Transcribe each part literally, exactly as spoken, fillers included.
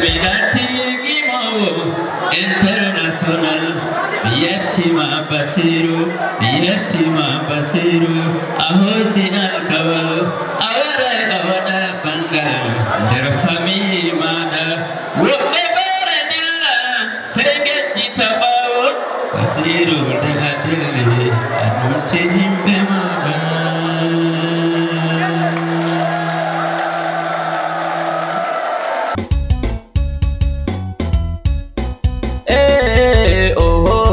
Mi natti gimowo international. Mi yettima Basiru, mi yettima Basiru. A hoosi alkawal, a waray a waɗa bangal nder famille maɗa. Woɓɓe bare ndilla, sey ngejjita ɓaawo. Basiru, nde a dilli, a ɗumti yimɓe maɗa. Eh, oh, oh.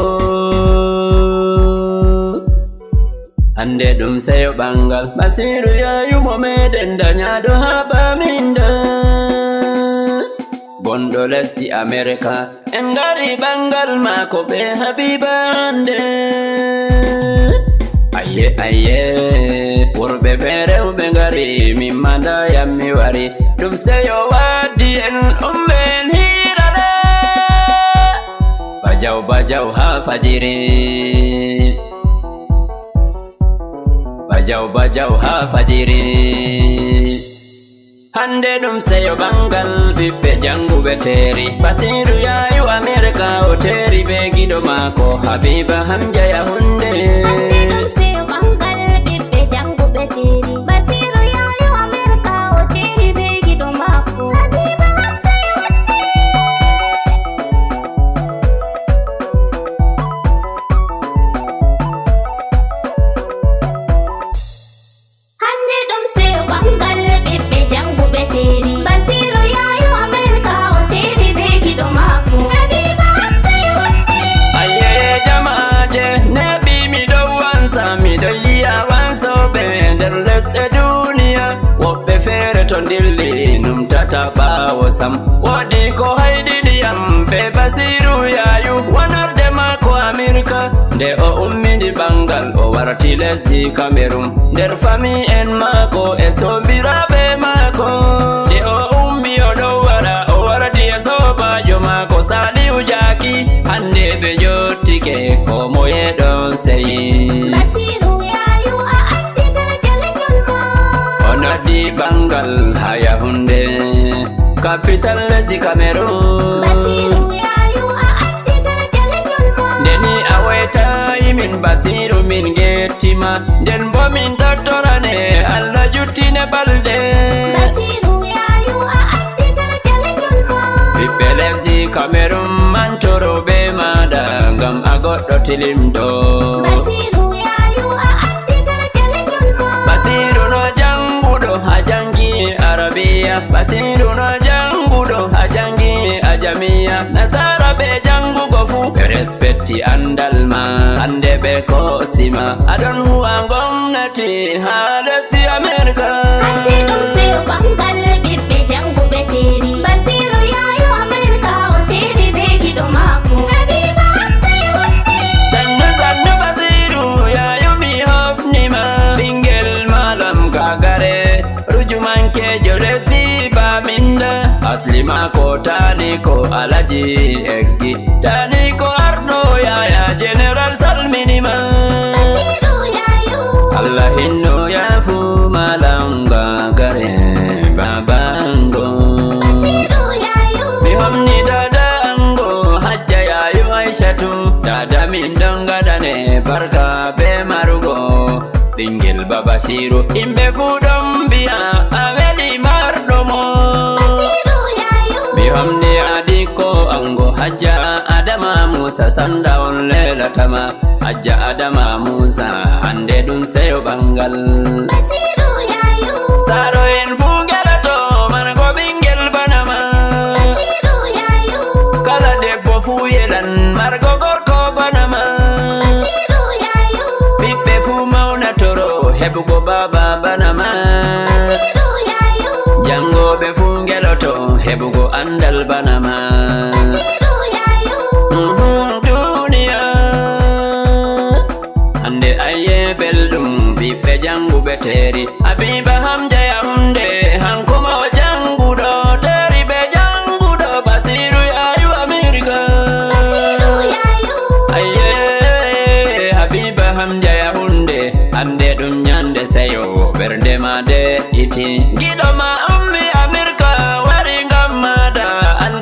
Hande ɗum seyo ɓangal. Basiru yaayu mo meɗen dañaɗo haa Baminda, gonɗo lesdi Amerika. En ngari ɓangal maako be Habiba hande. Ayye, ayye, worɓe be rewɓe ngari, min ma nda yam mi wari. Ɗum seyo waddi en ummen hiirale. Bajaw, bajaw haa fajiri. Bajaw, bajaw haa fajiri. Hande ɗum seyo ɓangal ɓiɓɓe janguɓe teeri. Basiru yaayu Amerika o teeri be giɗo maako Habiba Hamja Yahunde. Hande ɗum seyo ɓangal ɓiɓɓe janguɓe teeri. Basiru yaayu Amerika o teeri be giɗo maako Habiba Hamja Yahunde. Hande ɗum seyo ɓangal ɓiɓɓe janguɓe teeri. Basiru yaayu Amerika o teeri be giɗo maako Habiba Hamza Yahunde. Ayye jama'aaje, neeɓi mi ɗon wansa, mi ɗon yi'a wansoɓe nder lesɗe duniya. Woɓɓe feere to ndilli numtata ɓaawo sam. Woodi ko hayɗini yam be Basiru yaayu, wonorde maako Amerika. Nde o ummini ɓangal, o warti lesdi Cameroon. Nder famii en maako e sombiraaɓe maako. Nde o ummi, o ɗon wara, o warti e soobaajo maako Saliu Jaaki. Hande ɓe njottike, ko moye ɗon seyi. Basiru yaayu, a andi daraja lenyol ma. O noddi ɓangal haa Yahunde, kapital lesdi Cameroon. Basiru yaayu, a andi daraja lenyol ma. Nde ni a waytayi min Basiru, min ngetti ma. Nden bo min ɗon torane Allah juttine balɗe. Basiru yaayu, a andi daraja lenyol ma. Ɓiɓɓe lesdi Cameroon mantoro be maaɗa ngam a goɗɗo tilimɗo. Basiru yaayu, a andi daraja lenyol ma. Basiru no janguɗo, a jangi Arabiya. Basiru no janguɗo, a jangi Ajamiya. Nasara ɓe jangugo fu ɓe respecti andal ma. Hande ɓe koosi ma, a ɗon huwa gomnati haa lesdi Amerika. Hande ɗum seyo ɓangal ɓiɓɓe janguɓe teeri. Basiru yaayu Amerika o teeri be giɗo maako Habiba Hamza Yahunde. Sannu, sannu Basiru yaayu, mi hofni ma. Ɓingel malam gagare, rujumankeejo lesdi Baminda. Asli maako Taniko Alaji Eggi. Taniko arɗo yaya general salmini ma. Basiru yaayu. Allah hinno yaafu malam gagare baba ango. Basiru yaayu. Mi homni dada ango Hajja yaayu Aishatu. Dada min ɗon gaɗane barka be marugo ɓingel ba Basiru. Yimɓe fuu ɗon mbi'a a weli marɗo mo. Basiru yaayu. Mi homni adikko ango Hajja Adama Musa Sanda, on leelata ma. Hajja Adama Musa, hande ɗum seyo ɓangal. Basiru yaayu. Saaro en fuu ngeloto margo ɓingel bana ma. Basiru yaayu. Kala debbo fuu yelan margo gorko bana ma. Basiru yaayu. Ɓiɓɓe fuu mawnatoro heɓugo baaba bana ma. Basiru yaayu. Jangoɓe fuu ngeloto heɓugo andal bana ma. Basiru yaayu. Mhm, duniya. Hande ayye belɗum ɓiɓɓe janguɓe teeri. Habiba Hamja Yahunde, hanko ma o janguɗo, teeri be janguɗo, Basiru yaayu Amerika. Basiru yaayu. Ayye, Habiba Hamja Yahunde, hande ɗum nyande seyo, ɓernde ma de'iti. Giɗo ma ummi Amerika, wari ngam maɗa, an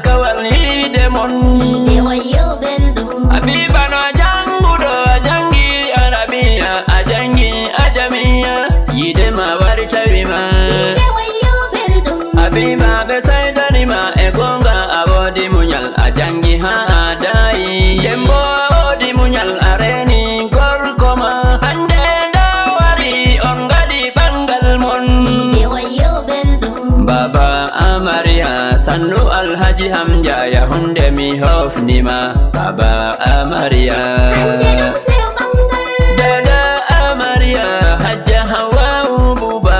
Ɓiɓɓe saydani ma e goonga, a woodi muñal, a janngi haa a daayi. Dembo a woodi muñal, a reeni gorko ma. Hannde ndaa wari, on ngaɗi ɓanngal mon. Yiide wayo belɗum. Baba Amariya, sannu Alhaji Hamja, yahunde mi hofni ma. Baba Amariya. Hannde ɗum seyo ɓanngal. Dada Amariya, Hajja Hawwa'u Buba,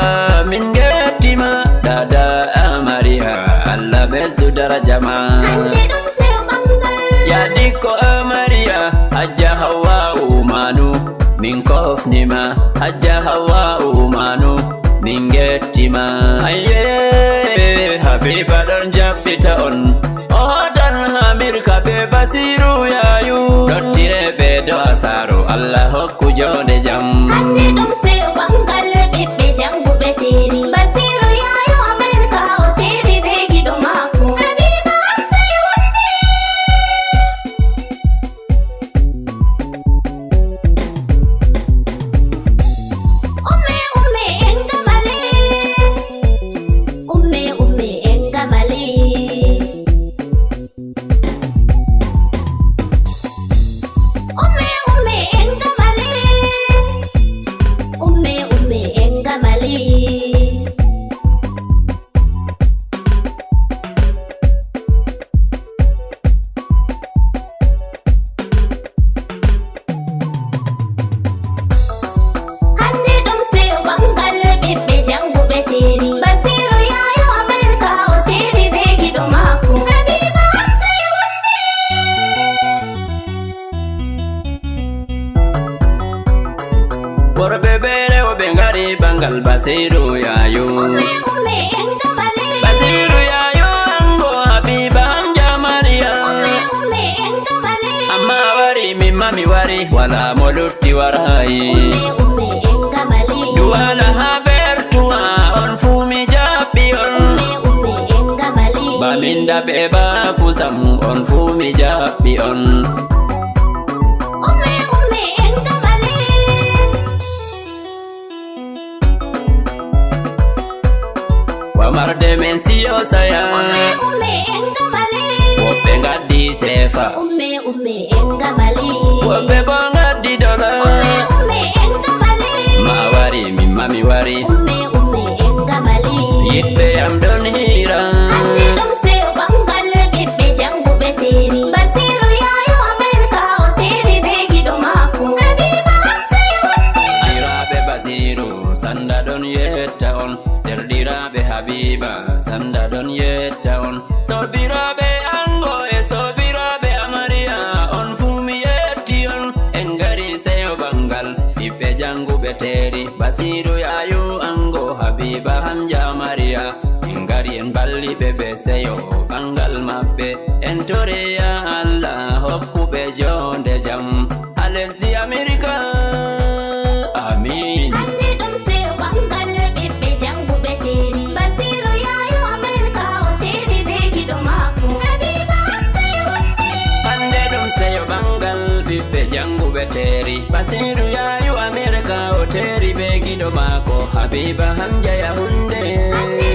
min ngetti ma. Dada Amariya, Allah ɓesdu daraja ma. Hannde ɗum seyo ɓanngal. Ya dikko Amariya, Hajja Hawwa'u Manu, min kofni ma. Hajja Hawwa'u Manu, min ngetti ma. Ayye, Habiba ɗon jaɓɓita on. O hootan Amirka be Basiru Yaayu. Dottire ɓe do asaro, Allah hokku joonde jam. Hannde ɗum seyo ɓanngal, ɓiɓɓe jannguɓe teeri. Basiru Yaayu Amirka, o teeri be giɗo maako. Habiba am sey wonde. Umme, umme, en gamale. Umme, umme, en gamale. Umme, umme, en gamale. Umme, umme, en gamale. Hannde ɗum seyo ɓanngal, ɓiɓɓe jannguɓe teeri. Basiru Yaayu Amirka, o teeri be giɗo maako. Habiba am sey wonde. Worɓe be rewɓe ngari ɓanngal Basiru Yaayu. Umme, umme, en gamale. Basiru Yaayu, anngo Habiba Hamja Mariya. Umme, umme, en gamale. Amma wari, min ma mi wari, wala mo lutti warayi. Umme, umme, en gamale. Duwala haa Bertuwa, on fuu mi jaɓɓi on. Umme, umme, en gamale. Baminda be Bafusam, on fuu mi jaɓɓi on. Umme, umme, en gamale. Wamarde men siyo saya. Umme, umme, en gamale. Woɓɓe ngaddi sefa. Umme, umme, en gamale. Woɓɓe bo ngaddi dola. Umme, umme, en gamale. Ma wari, min ma mi wari. Umme, umme, en gamale. Yiɗɓe am ɗon hiira. Hannde ɗum seyo ɓanngal, ɓiɓɓe jannguɓe teeri. Basiru Yaayu Amirka, o teeri be giɗo maako. Habiba am sey wonde. Ayraɓe Basiru, Sanda ɗon yetta on. Derɗiraaɓe Habiba, Sanda ɗon yetta on. Soobiraaɓe anngo e soobiraaɓe amariya, on fuu mi yetti on. En ngari seyo ɓanngal, ɓiɓɓe jannguɓe teeri. Basiiru Yaayu anngo, Habiba Hamja amariya. En ngari en balli ɓe be seyo ɓanngal maɓɓe. En tore ya Allah hokku ɓe joonde jam. Haa lesdi Amerika. Amin. Hannde ɗum seyo ɓanngal, ɓiɓɓe jannguɓe teeri. Basiiru Yaayu Amerika, o teeri be giɗo maako. Habiba am sey wonde. Hannde ɗum seyo ɓanngal, ɓiɓɓe jannguɓe teeri. Basiiru Yaayu Amerika, o teeri be giɗo maako. Habiba Hamja Yahunde. Hannde